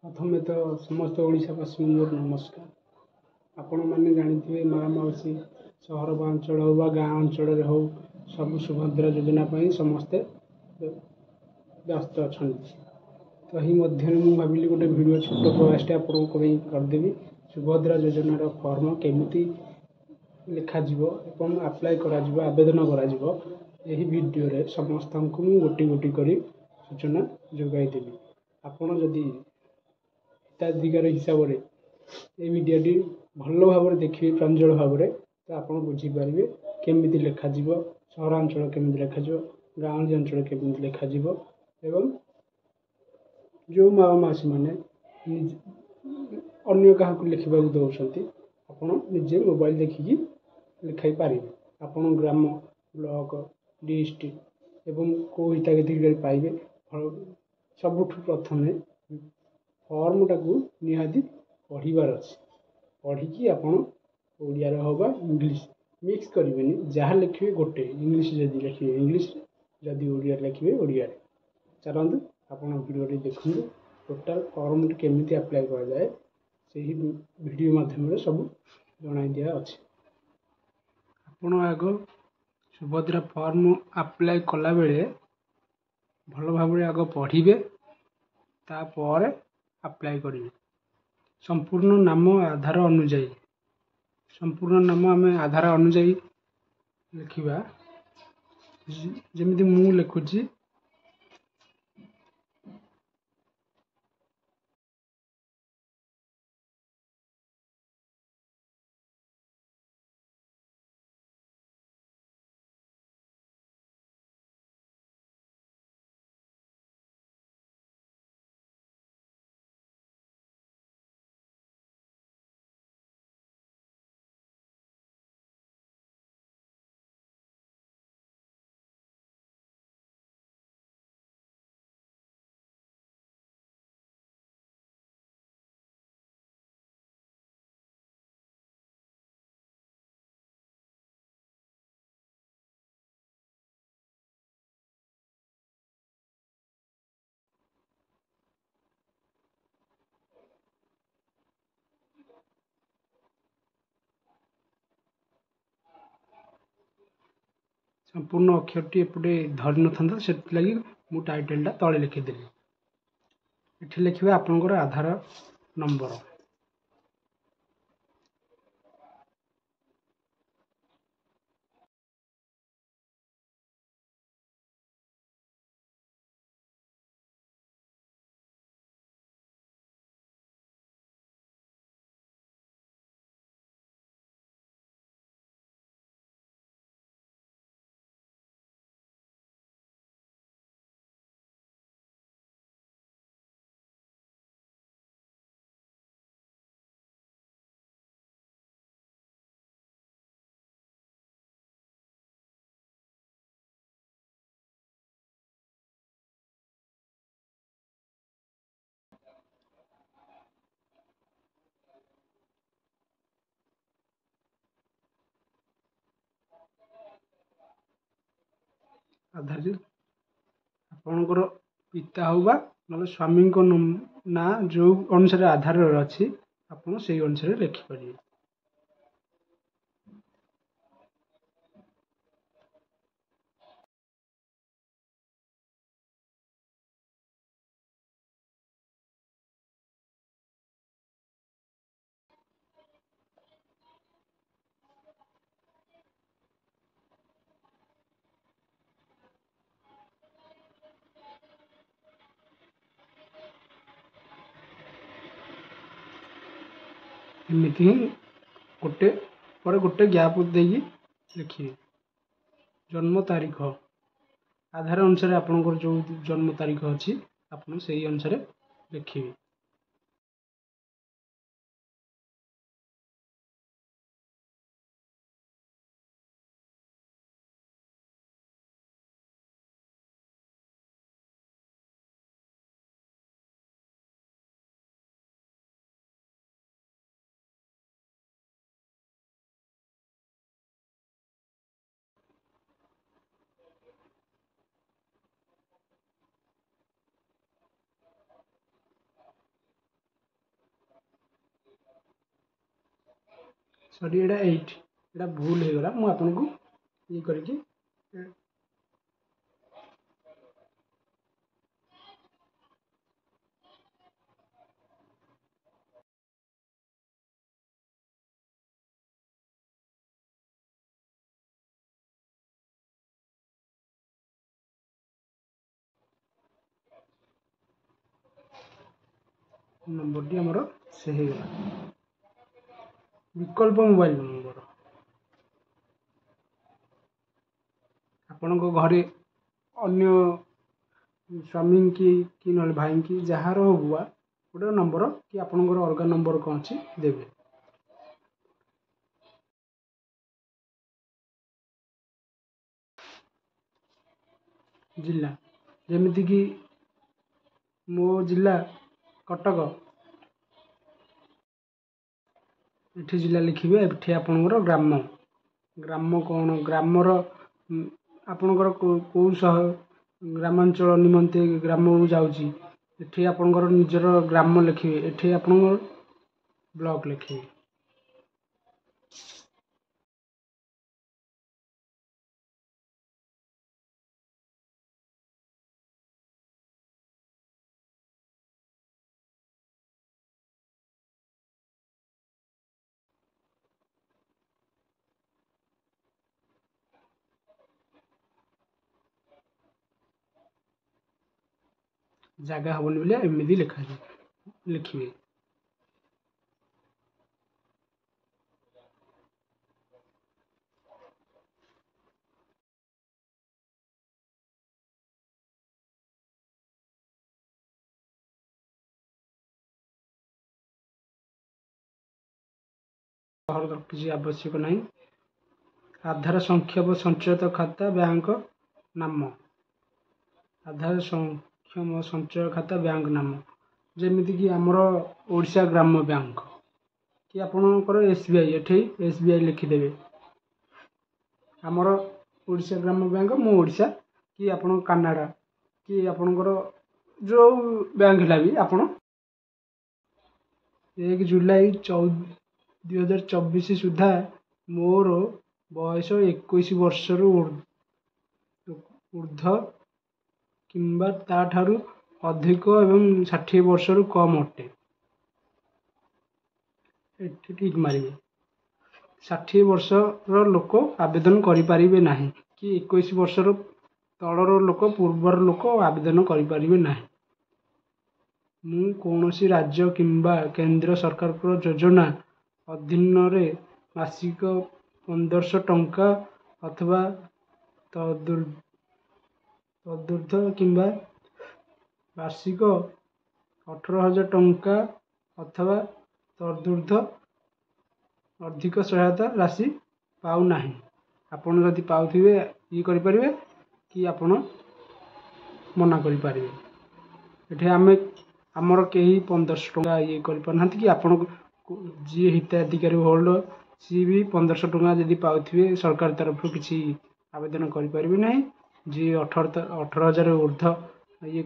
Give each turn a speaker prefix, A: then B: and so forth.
A: ପ୍ରଥମେ ତ ସମସ୍ତ ଓଡ଼ିଶାବାସୀଙ୍କୁ ମୋର ନମସ୍କାର। ଆପଣମାନେ ଜାଣିଥିବେ, ମା ମାଉସୀ ସହର ବା ଅଞ୍ଚଳ ହେଉ ବା ଗାଁ ଅଞ୍ଚଳରେ ହେଉ, ସବୁ ସୁଭଦ୍ରା ଯୋଜନା ପାଇଁ ସମସ୍ତେ ବ୍ୟସ୍ତ ଅଛନ୍ତି। ତ ଏହି ମଧ୍ୟରେ ମୁଁ ଭାବିଲି ଗୋଟେ ଭିଡ଼ିଓ, ଛୋଟ ପ୍ରୟାସଟେ ଆପଣଙ୍କ ପାଇଁ କରିଦେବି। ସୁଭଦ୍ରା ଯୋଜନାର ଫର୍ମ କେମିତି ଲେଖାଯିବ ଏବଂ ଆପ୍ଲାଏ କରାଯିବ, ଆବେଦନ କରାଯିବ, ଏହି ଭିଡ଼ିଓରେ ସମସ୍ତଙ୍କୁ ମୁଁ ଗୋଟି ଗୋଟି କରି ସୂଚନା ଯୋଗାଇ ଦେବି। ଆପଣ ଯଦି ହିତାଧିକାରୀ ହିସାବରେ ଏଇ ଭିଡ଼ିଓଟି ଭଲ ଭାବରେ ଦେଖିବେ, ପ୍ରାଞ୍ଜଳ ଭାବରେ, ତ ଆପଣ ବୁଝିପାରିବେ କେମିତି ଲେଖାଯିବ, ସହରାଞ୍ଚଳ କେମିତି ଲେଖାଯିବ, ଗାଉଁଲି ଅଞ୍ଚଳ କେମିତି ଲେଖାଯିବ ଏବଂ ଯେଉଁ ମା ମାଉସୀମାନେ ଅନ୍ୟ କାହାକୁ ଲେଖିବାକୁ ଦେଉଛନ୍ତି, ଆପଣ ନିଜେ ମୋବାଇଲ୍ ଦେଖିକି ଲେଖାଇ ପାରିବେ। ଆପଣ ଗ୍ରାମ, ବ୍ଲକ, ଡିଷ୍ଟ୍ରିକ୍ଟ ଏବଂ କେଉଁ ହିତାଧିକାରୀ ପାଇବେ, ସବୁଠୁ ପ୍ରଥମେ ଫର୍ମଟାକୁ ନିହାତି ପଢ଼ିବାର ଅଛି। ପଢ଼ିକି ଆପଣ ଓଡ଼ିଆରେ ହେଉ ବା ଇଂଲିଶ ମିକ୍ସ କରିବେନି, ଯାହା ଲେଖିବେ ଗୋଟେ, ଇଂଲିଶ ଯଦି ଲେଖିବେ ଇଂଲିଶରେ, ଯଦି ଓଡ଼ିଆରେ ଲେଖିବେ ଓଡ଼ିଆରେ। ଚାଲନ୍ତୁ, ଆପଣ ଭିଡ଼ିଓଟି ଦେଖନ୍ତୁ। ଟୋଟାଲ୍ ଫର୍ମଟି କେମିତି ଆପ୍ଲାଏ କରାଯାଏ, ସେହି ଭିଡ଼ିଓ ମାଧ୍ୟମରେ ସବୁ ଜଣାଇ ଦିଆଅଛି। ଆପଣ ଆଗ ସୁଭଦ୍ରା ଫର୍ମ ଆପ୍ଲାଏ କଲାବେଳେ ଭଲ ଭାବରେ ଆଗ ପଢ଼ିବେ, ତାପରେ ଆପ୍ଲାଏ କରିବେ। ସମ୍ପୂର୍ଣ୍ଣ ନାମ ଆଧାର ଅନୁଯାୟୀ, ସମ୍ପୂର୍ଣ୍ଣ ନାମ ଆମେ ଆଧାର ଅନୁଯାୟୀ ଲେଖିବା, ଯେମିତି ମୁଁ ଲେଖୁଛି। ସମ୍ପୂର୍ଣ୍ଣ ଅକ୍ଷରଟି ଏପଟେ ଧରିନଥାନ୍ତା, ସେଥିଲାଗି ମୁଁ ଟାଇଟେଲଟା ତଳେ ଲେଖିଦେଲି। ଏଠି ଲେଖିବେ ଆପଣଙ୍କର ଆଧାର ନମ୍ବର। ଆଧାର, ଆପଣଙ୍କର ପିତା ହେଉ ବା ନହେଲେ ସ୍ୱାମୀଙ୍କ ନାଁ, ଯେଉଁ ଅନୁସାରେ ଆଧାରରେ ଅଛି, ଆପଣ ସେଇ ଅନୁସାରେ ଲେଖିପାରିବେ। ଏମିତି ହିଁ ଗୋଟେ ପରେ ଗୋଟେ ଗ୍ୟାପ୍ ଦେଇକି ଲେଖିବେ। ଜନ୍ମ ତାରିଖ ଆଧାର ଅନୁସାରେ, ଆପଣଙ୍କର ଯେଉଁ ଜନ୍ମ ତାରିଖ ଅଛି, ଆପଣ ସେଇ ଅନୁସାରେ ଲେଖିବେ। ସରି, ଏଇଟା 8, ଏଇଟା ଭୁଲ ହେଇଗଲା। ମୁଁ ଆପଣଙ୍କୁ ଇଏ କରିକି ନମ୍ବରଟି ଆମର ସେ ହେଇଗଲା। ବିକଳ୍ପ ମୋବାଇଲ ନମ୍ବର, ଆପଣଙ୍କ ଘରେ ଅନ୍ୟ ସ୍ୱାମୀଙ୍କି କି ନହେଲେ ଭାଇଙ୍କି ଯାହାର ହଉ ବା ଗୋଟେ ନମ୍ବର କି ଆପଣଙ୍କର ଅଲଗା ନମ୍ବର କ'ଣ ଅଛି ଦେବେ। ଜିଲ୍ଲା, ଯେମିତିକି ମୋ ଜିଲ୍ଲା କଟକ, ଏଠି ଜିଲ୍ଲା ଲେଖିବେ। ଏଠି ଆପଣଙ୍କର ଗ୍ରାମ, ଗ୍ରାମ କ'ଣ, ଗ୍ରାମର ଆପଣଙ୍କର କେଉଁ ସହ ଗ୍ରାମାଞ୍ଚଳ ନିମନ୍ତେ ଗ୍ରାମକୁ ଯାଉଛି, ଏଠି ଆପଣଙ୍କର ନିଜର ଗ୍ରାମ ଲେଖିବେ। ଏଠି ଆପଣଙ୍କର ବ୍ଲକ ଲେଖିବେ। ଜାଗା ହେବନି ବୋଲି ଏମିତି ଲେଖାଯିବ, ଲେଖିବେ। ସହର କିଛି ଆବଶ୍ୟକ ନାହିଁ। ଆଧାର ସଂକ୍ଷେପ ସଞ୍ଚୟ ଖାତା ବ୍ୟାଙ୍କ ନାମ, ଆଧାର ସକ୍ଷମ ସଞ୍ଚୟ ଖାତା ବ୍ୟାଙ୍କ ନାମ, ଯେମିତିକି ଆମର ଓଡ଼ିଶା ଗ୍ରାମ୍ୟ ବ୍ୟାଙ୍କ କି ଆପଣଙ୍କର SBI, ଏଠି SBI ଲେଖିଦେବେ। ଆମର ଓଡ଼ିଶା ଗ୍ରାମ୍ୟ ବ୍ୟାଙ୍କ, ମୁଁ ଓଡ଼ିଶା କି ଆପଣ କାନାଡ଼ା କି ଆପଣଙ୍କର ଯେଉଁ ବ୍ୟାଙ୍କ ହେଲା ବି ଆପଣ। 1 ଜୁଲାଇ 2024 ସୁଦ୍ଧା ମୋର ବୟସ 21 ବର୍ଷରୁ ଉର୍ଦ୍ଧ୍ୱ କିମ୍ବା ତା'ଠାରୁ ଅଧିକ ଏବଂ 60 ବର୍ଷରୁ କମ୍ ଅଟେ, ଏଠି ଠିକ୍ ମାରିବେ। 60 ବର୍ଷର ଲୋକ ଆବେଦନ କରିପାରିବେ ନାହିଁ କି 21 ବର୍ଷର ତଳର ଲୋକ, ପୂର୍ବର ଲୋକ ଆବେଦନ କରିପାରିବେ ନାହିଁ। ମୁଁ କୌଣସି ରାଜ୍ୟ କିମ୍ବା କେନ୍ଦ୍ର ସରକାରଙ୍କ ଯୋଜନା ଅଧୀନରେ ମାସିକ 1500 ଟଙ୍କା ଅଥବା ତଦୁର୍ଦ୍ଧ୍ୱ କିମ୍ବା ବାର୍ଷିକ 18,000 ଟଙ୍କା ଅଥବା ତଦୁର୍ଦ୍ଧ୍ୱ ଅଧିକ ସହାୟତା ରାଶି ପାଉନାହିଁ। ଆପଣ ଯଦି ପାଉଥିବେ ଇଏ କରିପାରିବେ କି ଆପଣ ମନା କରିପାରିବେ। ଏଠି ଆମେ ଆମର କେହି 1500 ଟଙ୍କା ଇଏ କରିପାରୁନାହାନ୍ତି କି ଆପଣ ଯିଏ ହିତାଧିକାରୀ ହୋଲ୍ଡର ସିଏ ବି 1500 ଟଙ୍କା ଯଦି ପାଉଥିବେ ସରକାର ତରଫରୁ କିଛି ଆବେଦନ କରିପାରିବେ ନାହିଁ। ଯିଏ 18,000 ଉର୍ଦ୍ଧ୍ୱ ଇଏ